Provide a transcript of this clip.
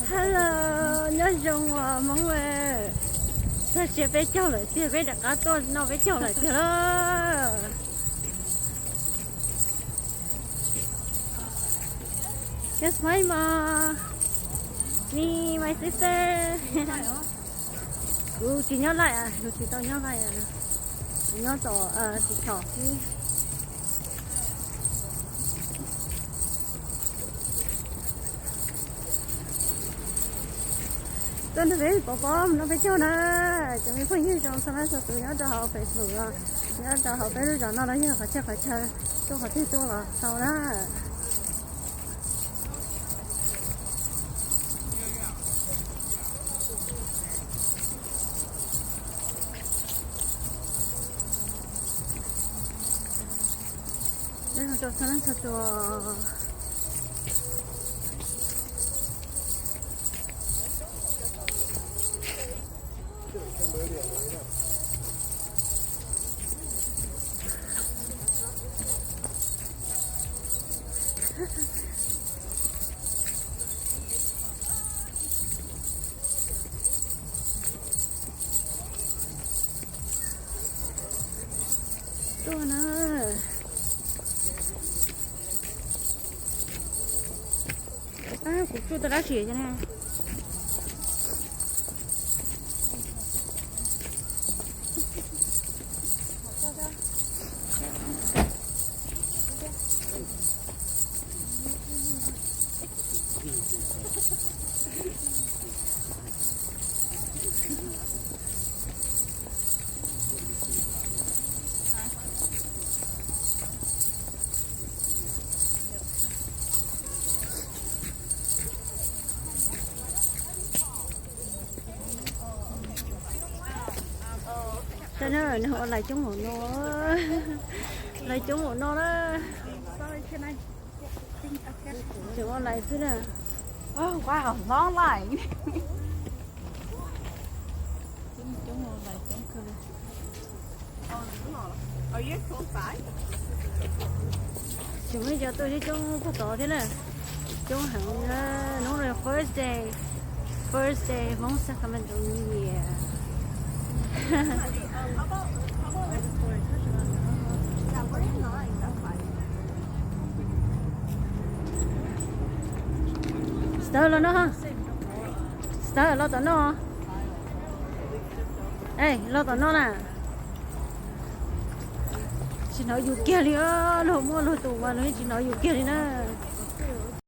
Hello, nyob zoo os Hmoob. Txog tsiab peb caug lawm tiag, peb rov qab tuaj noj peb caug lawm tiag lauj. Yes, my mom. Me, my sister. Kuv tsis nyob laij, kuv tsis tau nyob laij, kuv nyob tom tsis txhom xwb. Tuaj nrog peb pov pob noj peb caug na, cov me phooj ywg zoo txhua leej txhua tus nyob rau hauv Facebook, nyob rau hauv peb lub zos no los yog qhov chaw qhov chaw, tuaj qhov twg tuaj los tau na. Nyob zoo txhua leej txhua tus. Tuaj na. Kuv tsuj tau dab tsi ne? Saib na, nws ua lais coob npaum no, lais coob npaum no na. Tseem ua lais xwb na. Oh, wow, long line. Coob, coob ua lais coob kawg li. Tseem muaj cov tuaj coob coob puag tod thiab na. Coob heev na. Hnub no first day, first day Hmoob Sacramento New Year. Sawv los no, sawv los tom no. Los tom no na. Tsis hnov yus kiag li, luag muaj luag tus mas luag yeej tsis hnov yus kiag li na.